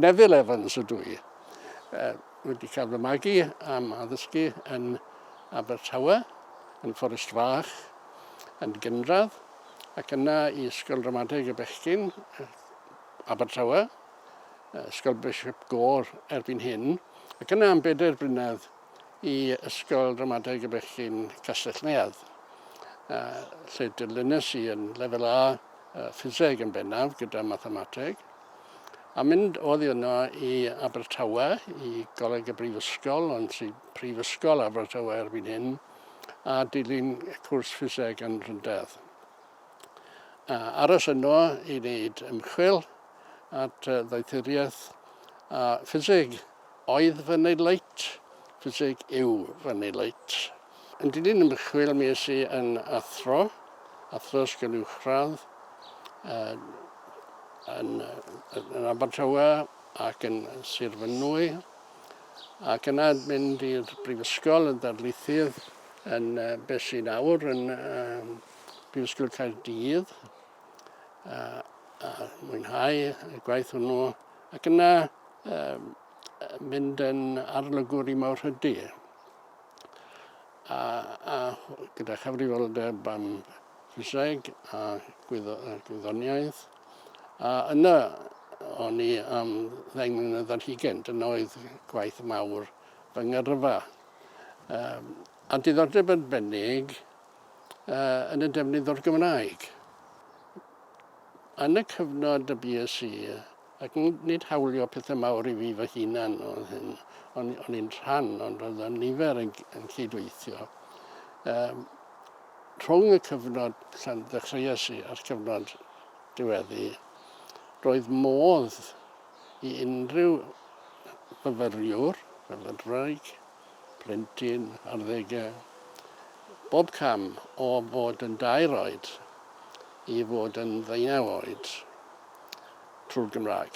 Neville Evans ydw i. Wedi cael fy magu am addysgu yn Abertawe, yn Fforest Fach, yn gynradd, ac yna i Ysgol Ramadeg y Bechgyn, Abertawe, Ysgol Bishop Gore erbyn hyn, ac yna am bedair blynedd i Ysgol Ramadeg y Bechgyn Castell Nedd, lle dilynais i yn Lefel A Ffiseg yn bennaf gyda Mathemateg, a mynd oddi yno i Abertawe, i Goleg y Brifysgol, ond sy'n Prifysgol Abertawe erbyn hyn, a dilyn cwrs Ffiseg yn Rhyndedd. Aros yno i wneud ymchwil at ddoethuriaeth a ffiseg oedd fy nelight, ffiseg yw fy nelight. Yn dilyn ymchwil mi es i yn athro, athro ysgol uwchradd yn, yn Abertawe ac yn Sir Fynwy, ac yna mynd i'r brifysgol yn ddarlithydd yn beth sy'n awr yn Brifysgol Caerdydd, a, a mwynhau y gwaith hwnnw, ac yna um, mynd yn arlygwr i Mawrhydi, a, a gyda chyfrifoldeb am ffiseg a gwyddo, gwyddoniaeth, a yna o'n i am ddeng mlynedd ar hugain, dyna oedd gwaith mawr fy ngyrfa. Um, a diddordeb arbennig yn y defnydd o'r Gymraeg. Yn y cyfnod y bues i, ac nid hawlio pethau mawr i fi fy hunan oedd hyn, o'n, o'n i'n rhan, ond oedd y nifer yn, yn cydweithio. Um, rhwng y cyfnod llan ddechreuais i a'r cyfnod diweddu, roedd modd i unrhyw fyfyriwr, fyfyrwraig, plentyn, arddegau, bob cam o fod yn dair oed i fod yn ddeunaw oed trwy'r Gymraeg.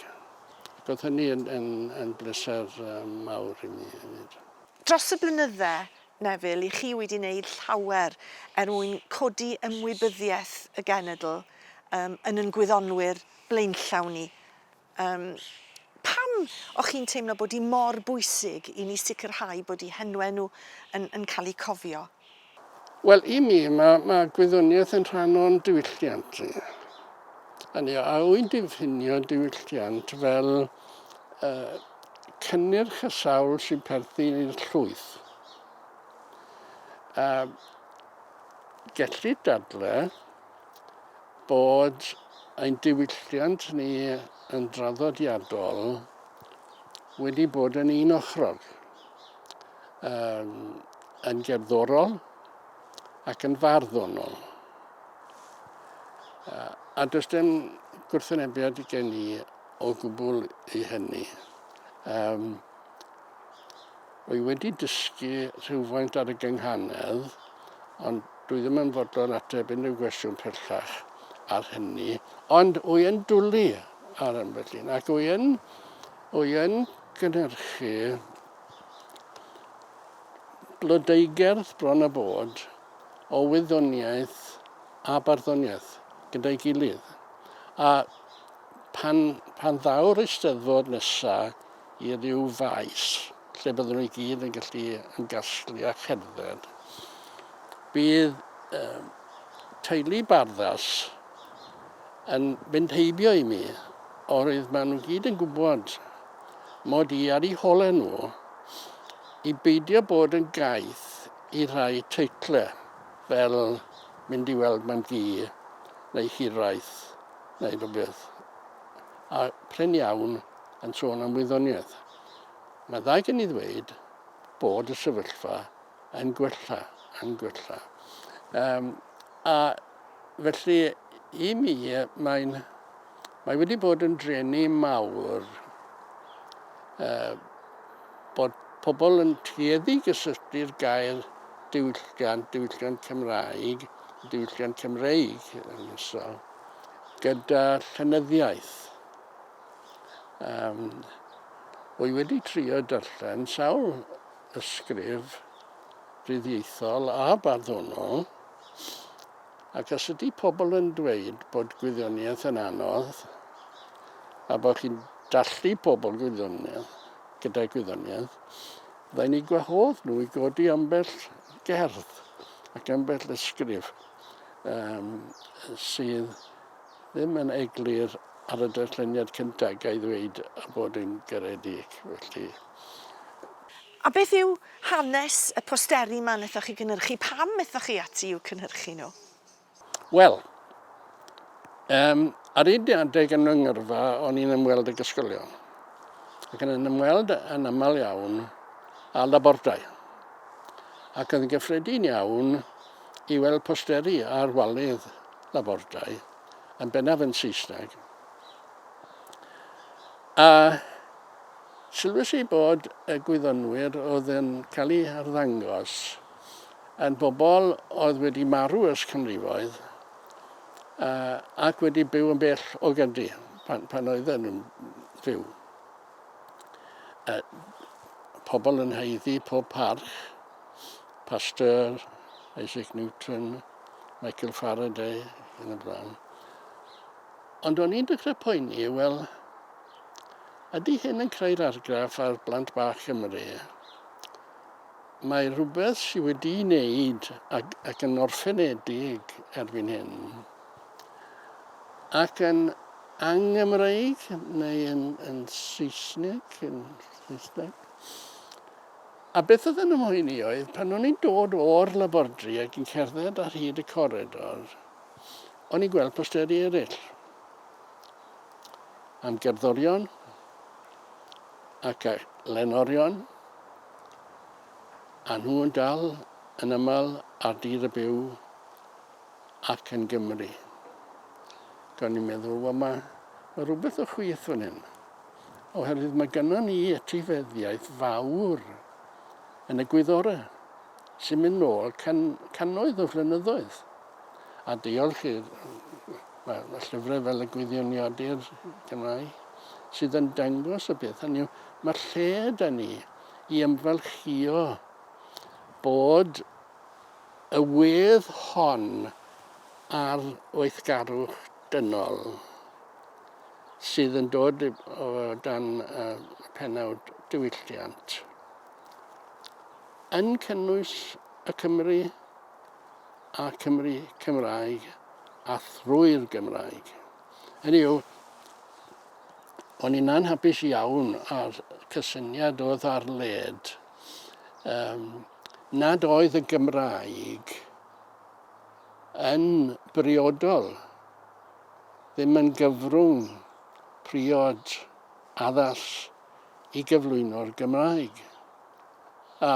Ac oedd hynny yn, yn, yn bleser mawr i mi hefyd. Dros y blynydde, Neville, i chi wedi wneud llawer er mwyn codi ymwybyddiaeth y genedl um, yn yn gwyddonwyr blaenllaw ni. Yym, pam o'ch chi'n teimlo bod hi mor bwysig i ni sicrhau bod eu henwau nhw yn, yn cael eu cofio? Wel, i mi, mae, mae gwyddoniaeth yn rhan o'n diwylliant ni. Hynny, a wy'n diffinio diwylliant fel uh, cynnyrch y sawl sy'n perthyn i'r llwyth. Uh, gellid dadle bod ein diwylliant ni yn draddodiadol wedi bod yn un ochrog, um, yn gerddorol ac yn farddonol. Uh, a does dim gwrthwynebiad gen i o gwbl i hynny. Um, Rwy wedi dysgu rhywfaint ar y gynghanedd, ond dwi ddim yn fodlon ateb unrhyw gwestiwn pellach ar hynny, ond wy yn dwlu ar ambell un, ac wy yn, wy yn gynhyrchu blodeugerdd bron a bod o wyddoniaeth a barddoniaeth gyda'i gilydd. A pan, pan ddaw'r Eisteddfod nesa i ryw faes lle byddwn ni gyd yn gallu ymgasglu a cherdded, bydd um, teulu Barddas yn mynd heibio i mi, oherwydd maen nhw gyd yn gwybod mod i ar eu holau nhw i beidio bod yn gaeth i rhai teitle fel mynd i weld mam gi neu hiraeth neu rhywbeth. A prin iawn yn sôn am wyddoniaeth. Mae'n dda gen i ddweud bod y sefyllfa yn gwella, yn gwella. Um, a felly, i mi, mae'n mae wedi bod yn drueni mawr uh, bod pobl yn tueddu gysylltu'r gair diwylliant, diwylliant Cymraeg, diwylliant Cymreig yn nesaf, gyda llenyddiaeth. Um, wy wedi trio darllen sawl ysgrif rhyddieithol a barddonol, ac os ydy pobl yn dweud bod gwyddoniaeth yn anodd, a bod chi'n dallu pobl gwyddoniaeth, gyda gwyddoniaeth, byddai'n eu gwahodd nhw i godi ambell gerdd ac ambell ysgrif um, sydd ddim yn eglur ar y darlleniad cyntaf, ga i ddweud, a bod yn garedig. Felly. A beth yw hanes y posteri 'ma nethoch chi gynhyrchu? Pam methoch chi ati i'w cynhyrchu nhw? Wel, um, ar un adeg yn fy ngyrfa, o'n i'n ymweld ag ysgolion. Ac yn ymweld yn aml iawn â labordai. Ac oedd yn gyffredin iawn i weld posteri ar walydd labordai, yn bennaf yn Saesneg. A sylwes i bod y gwyddonwyr oedd yn cael eu harddangos yn bobl oedd wedi marw ers canrifoedd ac wedi byw yn bell o Gaerdydd pan, pan oedden nhw'n fyw. Pobl yn haeddu pob parch, Pasteur, Isaac Newton, Michael Faraday, yn y blaen. Ond o'n i'n dechrau poeni, wel, ydy hyn yn creu'r argraff ar blant bach Cymru? Mae rhywbeth sydd wedi'i wneud ac, ac yn orffenedig erbyn hyn, ac yn angymraeg neu yn, yn Saesneg, yn Saesneg. A beth oedd yn ymhoeni oedd, pan o'n i'n dod o'r labordy ac yn cerdded ar hyd y coridor, o'n i'n gweld posteri eraill am gerddorion ac lenorion, A nhw yn dal yn aml ar dir y byw ac yn Gymru. Ac o'n i'n meddwl, wel mae, mae rhywbeth o chwith fan hyn. Oherwydd mae gynnon ni etifeddiaeth fawr yn y gwyddorau sy'n mynd nôl can, cannoedd o flynyddoedd. A diolch i'r mae, mae llyfrau fel y Gwyddoniadur Gymraeg sydd yn dangos y peth. Hynny yw, mae lle da ni i ymfalchïo bod y wedd hon ar weithgarwch dynol sydd yn dod o dan y pennawd diwylliant yn cynnwys y Cymry a Cymry Cymraeg a thrwy'r Gymraeg. Hynny yw, O'n i'n anhapus iawn â'r cysyniad oedd ar led um, nad oedd y Gymraeg yn briodol, ddim yn gyfrwng priod addas i gyflwyno'r Gymraeg. A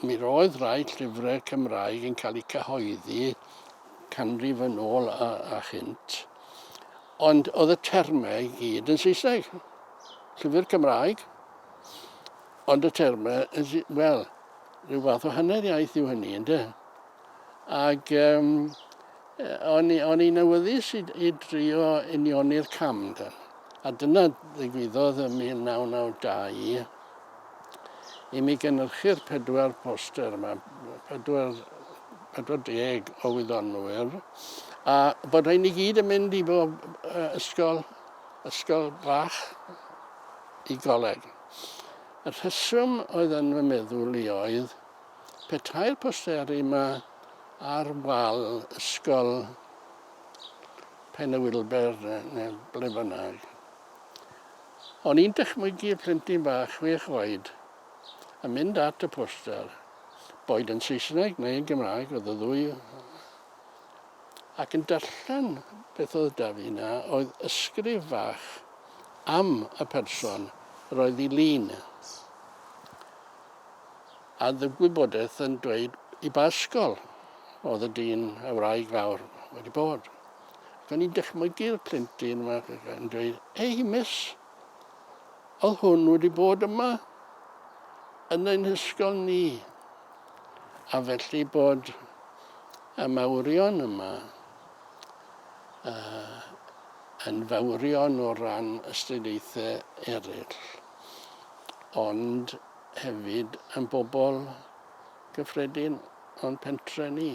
mi roedd rhai llyfrau Cymraeg yn cael eu cyhoeddi canrif yn ôl a, a chynt, Ond oedd y termau i gyd yn Saesneg. Llyfr Cymraeg, ond y termau, wel, rhyw fath o hanner iaith yw hynny, ynddo? Ac um, o'n, o'n i'n awyddus i, i drio unioni'r cam, de. A dyna ddigwyddodd ym 1992 i mi gynhyrchu'r pedwar poster yma, pedwar, 40 o wyddonwyr, a bod rhain i gyd yn mynd i bob ysgol, ysgol fach i goleg. Y rheswm oedd yn fy meddwl i oedd, petai'r posteri yma ar wal ysgol Pen y Wilber neu ble bynnag, o'n i'n dychmygu plentyn bach chwech oed yn mynd at y poster, boed yn Saesneg neu yn Gymraeg, oedd y ddwy, ac yn darllen beth oedd 'da fi 'na oedd ysgrif fach am y person roedd i lun. A oedd y gwybodaeth yn dweud i ba ysgol oedd y dyn, y wraig fawr, wedi bod. Ac o'n i'n dychmygu'r plentyn yma yn dweud, Ei, miss, Oedd hwn wedi bod yma yn ein hysgol ni, a felly bod y mawrion yma uh, yn fawrion o ran ystyriaethau eraill, ond hefyd yn bobl gyffredin o'n pentre ni.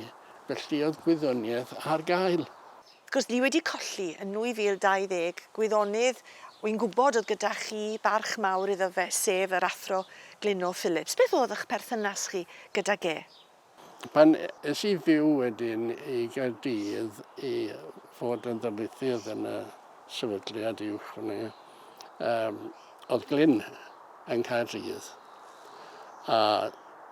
Felly oedd gwyddoniaeth ar gael. Wrth gwrs, ni wedi colli yn 2020 gwyddonydd Wy'n gwybod oedd gyda chi barch mawr iddo fe, sef yr Athro Glynno Phillips. Beth oedd eich perthynas chi gydag e? Pan es i fyw wedyn i Gaerdydd i fod yn ddarlithydd yn y sefydliad uwch hwnnw, um, oedd Glyn yn Caerdydd. A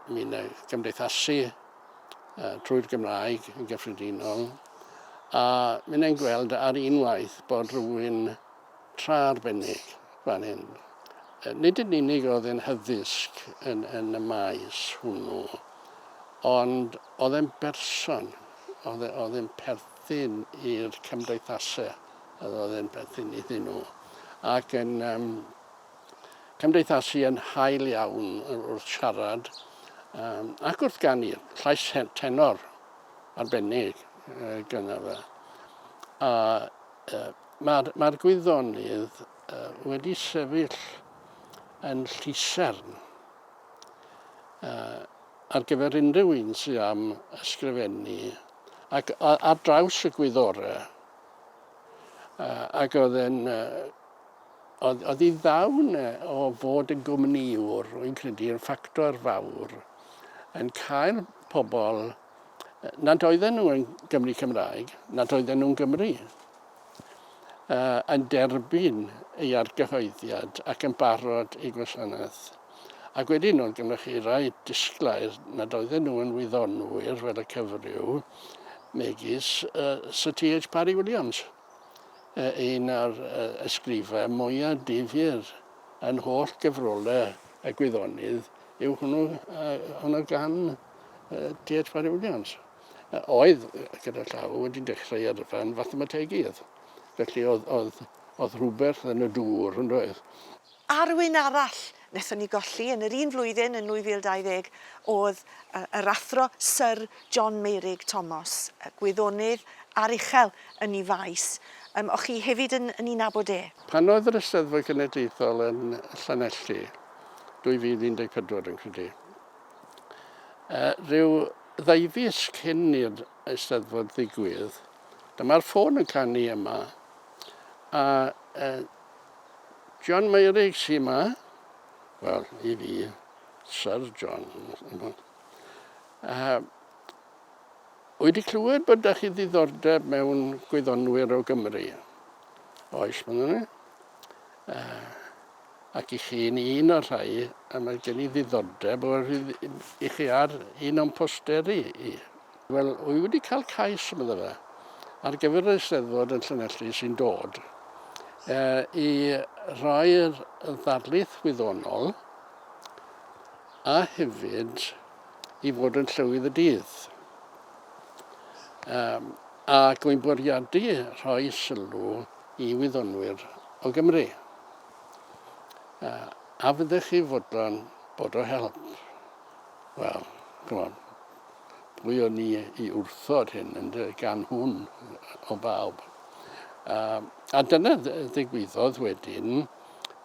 mi na gymdeithasu uh, trwy'r Gymraeg yn gyffredinol. A mi na'n gweld ar unwaith bod rhywun tra arbennig fan hyn. Nid yn unig oedd e'n hyddysg yn, yn y maes hwnnw, ond oedd e'n berson, oedd e, oedd e'n perthyn i'r cymdeithasau, oedd e'n perthyn iddyn nhw, ac yn um, cymdeithasu yn hael iawn wrth siarad um, ac wrth ganu, llais tenor arbennig uh, gyda fe. A uh, mae'r mae gwyddonydd wedi sefyll yn llusern ar gyfer unrhyw un sydd am ysgrifennu ac ar draws y gwyddorau ac oedd e'n oedd, oedd ei ddawn e o fod yn gwmnïwr, rwy'n credu, yn ffactor fawr yn cael pobl nad oedden nhw yn Gymry Cymraeg, nad oedden nhw'n Gymry, yn derbyn ei argyhoeddiad ac yn barod ei gwasanaeth. Ac wedyn oedd gennych chi rai disglair nad oedden nhw yn wyddonwyr fel y cyfryw, megis Sir T.H. Parry Williams, un o'r ysgrifau mwyaf difyr yn holl gyfrolau y gwyddonydd yw hwnnw, hwnnw gan T.H. Parry Williams. Oedd, gyda llaw, wedi dechrau yrfa yn fathemategydd. Felly oedd, oedd, oedd rhywbeth yn y dŵr, yn doedd? A rhywun arall wnaethon ni golli yn yr un flwyddyn yn 2020 oedd yr Athro Syr John Meurig Thomas, gwyddonydd aruchel yn ei faes. Um, o'ch chi hefyd yn, yn ei nabod e? Pan oedd yr Eisteddfod Genedlaethol yn Llanelli, 2014 yn credu, Rhyw ddeufis cyn i'r Eisteddfod ddigwydd, dyma'r ffôn yn canu yma, a uh, John Meurig sy yma, wel, i fi, Sir John. Wedi clywed bod da chi ddiddordeb mewn gwyddonwyr o Gymru? Oes, maen nhw. Ac i chi'n un o'r rhai y mae gen i ddiddordeb oherwydd i chi ar un o'm posteri i. Wel, wy wedi cael cais, medda fe, ar gyfer yr Eisteddfod yn Llanelli sy'n dod, i roi'r ddarlith wyddonol a hefyd i fod yn llywydd y dydd. Um, ac wy'n bwriadu rhoi sylw i wyddonwyr o Gymru. A fyddech chi fodlon bod o help? Wel, ch'mod, pwy o'n i i wrthod hyn ynde, gan hwn o bawb. A dyna ddigwyddodd wedyn,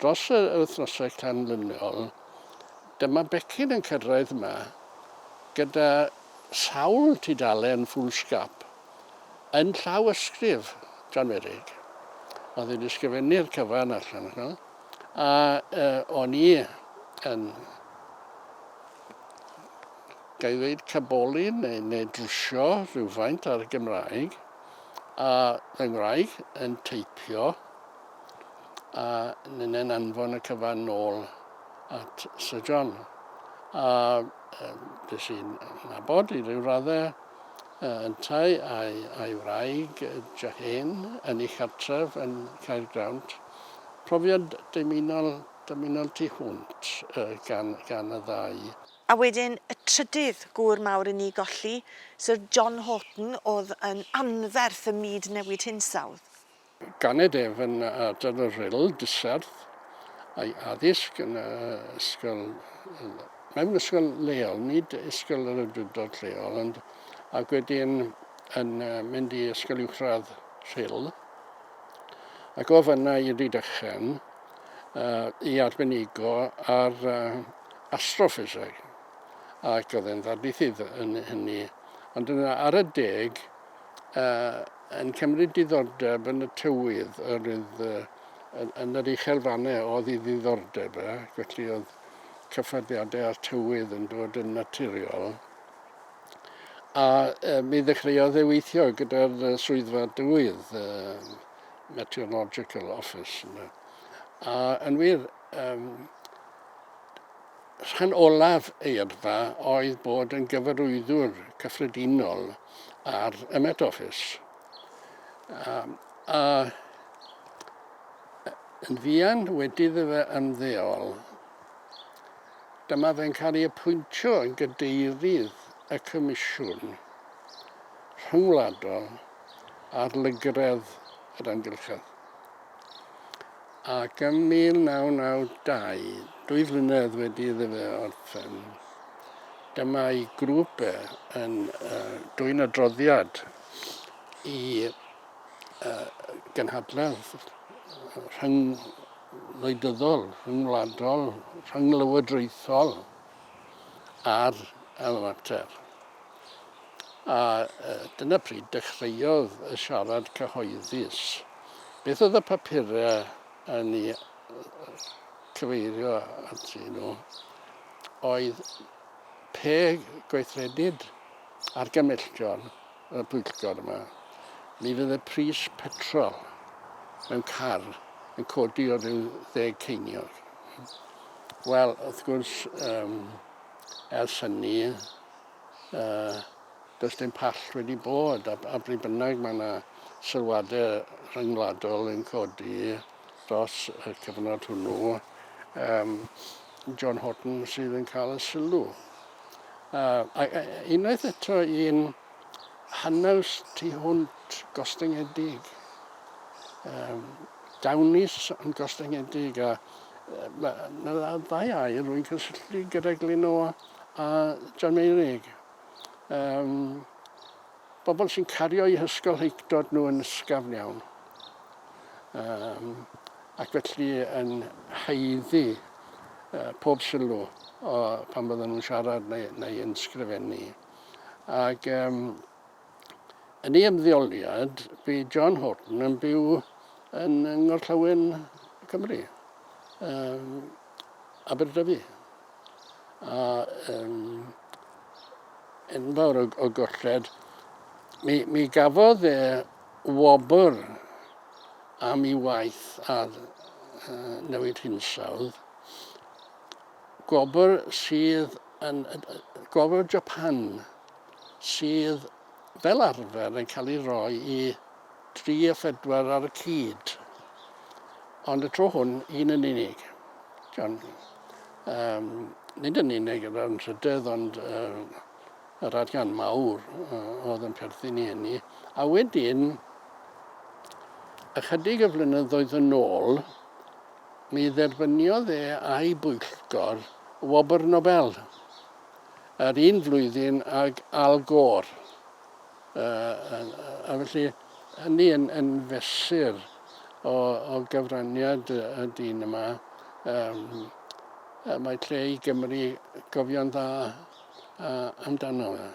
dros yr wythnosau canlynol, dyma becyn yn cyrraedd yma gyda sawl tudalen foolscap yn llaw ysgrif John Meurig. Oedd wedi ysgrifennu'r cyfan allan, ch'mo'. A uh, o'n i yn ga i ddweud caboli neu, neu drwsio rhywfaint ar y Gymraeg, a fy ngwraig yn teipio, a ninnau'n anfon y cyfan nôl at Sir John. A des i'n nabod i ryw raddau yntau a'i, a'i wraig Jahane yn ei chartref yn Caergrawnt. Profiad dymunol, dymunol tu hwnt gan, gan y ddau. A wedyn y trydydd gŵr mawr i ni golli, Sir John Houghton, oedd yn anferth ym myd newid hinsawdd. Ganed ef yn ardal y Rhyl, Diserth, a'i addysg yn ysgol, mewn ysgol leol, nid ysgol yr awdurdod lleol, ond ac wedyn yn mynd i ysgol uwchradd Rhyl, ac o fanna i Rydychen i arbenigo ar astroffiseg, ac oedd e'n ddarlithydd yn hynny, ond yna ar y deg, yn cymryd diddordeb yn y tywydd oherwydd yn, yn yr uchelfannau oedd ei ddiddordeb e, ac felly oedd cyffyrddiadau â'r tywydd yn dod yn naturiol. A e, mi ddechreuodd e weithio gyda'r swyddfa dywydd, uh, Meteorological Office. Yna. A yn wir, um, rhan olaf ei yrfa oedd bod yn gyfarwyddwr cyffredinol ar y Met Office. Um, a yn fuan wedi iddo fe ymddeol, dyma fe'n cael ei apwyntio yn gadeirydd y Comisiwn Rhyngwladol ar Lygredd yr Amgylchedd. Ac ym 1992, dwy flynedd wedi iddo fe orffen, dyma ei grŵp e yn uh, dwyn adroddiad i uh, gynhadledd rhyngwleidyddol, rhyngwladol, rhynglywodraethol ar y mater. A dyna pryd dechreuodd y siarad cyhoeddus. Beth oedd y papurau yn ei cyfeirio ati nhw oedd pe gweithredid argymellion y pwyllgor yma, mi fydd y pris petrol mewn car yn codi o ryw ddeg ceiniog. Wel, wrth gwrs, um, ers hynny, uh, does dim pall wedi bod, a, a bryd bynnag mae yna sylwadau rhyngwladol yn codi dros y cyfnod hwnnw, um, John Horton sydd yn cael y sylw. Uh, a, a, unwaith eto un hynaws tu hwnt gostyngedig. Um, dawnus ond gostyngedig a mae yna ddau air rwy'n cysylltu gyda Glyn O a John Meurig. Um, bobl sy'n cario eu hysgolheictod nhw yn ysgafn iawn. Um, ac felly yn haeddu uh, pob sylw o, pan bydden nhw'n siarad neu, neu yn sgrifennu. Ac um, yn ei ymddeoliad, bu John Horton yn byw yn yng Ngorllewin Cymru, um, Aberdyfi. A um, enfawr o, o golled. Mi, mi gafodd e wobr am ei waith ar uh, newid hinsawdd. Gwobr sydd yn, gwobr Japan sydd fel arfer yn cael ei roi i dri a phedwar ar y cyd. Ond y tro hwn, un yn unig. John, um, nid yn unig yr anrhydedd, ond uh, yr arian mawr uh, oedd yn perthyn i hynny. A wedyn, ychydig o flynyddoedd yn ôl, mi dderbyniodd e a'i bwyllgor Wobr Nobel. Yr un flwyddyn ag Al Gore. Uh, a felly, hynny yn, yn fesur o, o gyfraniad y, y dyn yma. Um, mae lle i Gymru gofio'n dda uh, amdano fe.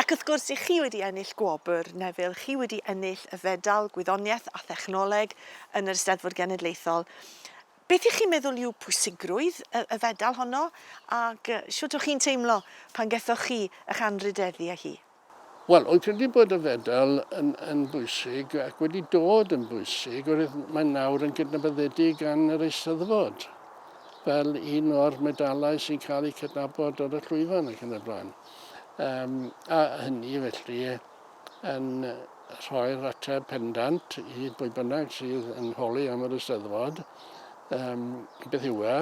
Ac wrth gwrs, i chi wedi ennill gwobr, Neville, chi wedi ennill y Fedal Gwyddoniaeth a Thechnoleg yn yr Eisteddfod Genedlaethol. Beth y'ch chi'n meddwl yw pwysigrwydd y, y fedal honno, ac uh, shwt o'ch chi'n teimlo pan gethoch chi eich anrhydeddu â hi? Wel, o'n credu bod y fedal yn, yn bwysig ac wedi dod yn bwysig, oherwydd mae nawr yn gydnabyddedig gan yr Eisteddfod fel un o'r medalau sy'n cael eu cydnabod ar y llwyfan ac yn y blaen. Um, a hynny felly yn rhoi'r ateb pendant i bwy bynnag sydd yn holi am yr Eisteddfod. Um, beth yw e?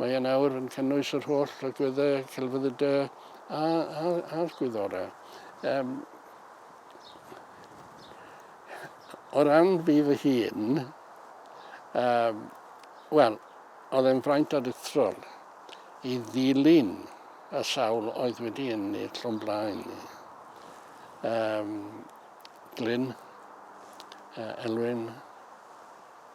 Mae e nawr yn cynnwys yr holl agweddau celfyddydau a, a, a'r gwyddorau. Um, o ran fi fy hun, um, wel, oedd e'n fraint aruthrol i ddilyn y sawl oedd wedi ennill o'n blaen i. Um, Glyn, uh, Elwyn,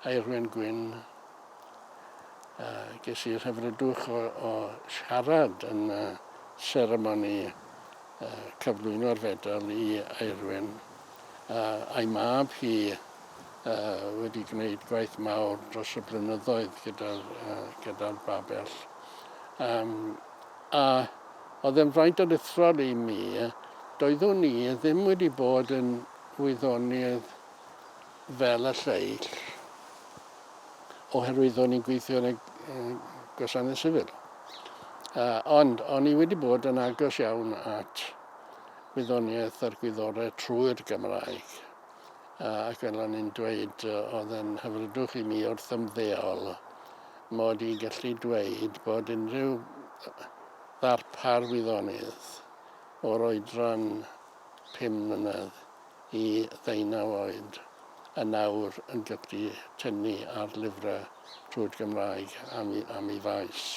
Eirwyn Gwyn, uh, ges i'r hyfrydwch o, o siarad yn y seremoni uh, cyflwyno'r fedal i Eirwyn, uh, a'i mab hi. Wedi gwneud gwaith mawr dros y blynyddoedd gyda'r gyda babell. Um, a oedd yn fraint aruthrol i mi, doeddwn i ddim wedi bod yn wyddonydd fel y lleill, oherwydd o'n i'n gweithio yn y gwasanaeth sifil. Uh, ond o'n i wedi bod yn agos iawn at wyddoniaeth a'r gwyddorau trwy'r Gymraeg. Ac fel o'n i'n dweud, oedd e'n hyfrydwch i mi wrth ymddeol mod i'n gallu dweud bod unrhyw ddarpar wyddonydd o'r oedran 5 mlynedd i ddeunaw oed yn awr yn gallu tynnu ar lyfrau trwy'r Gymraeg am, am ei faes.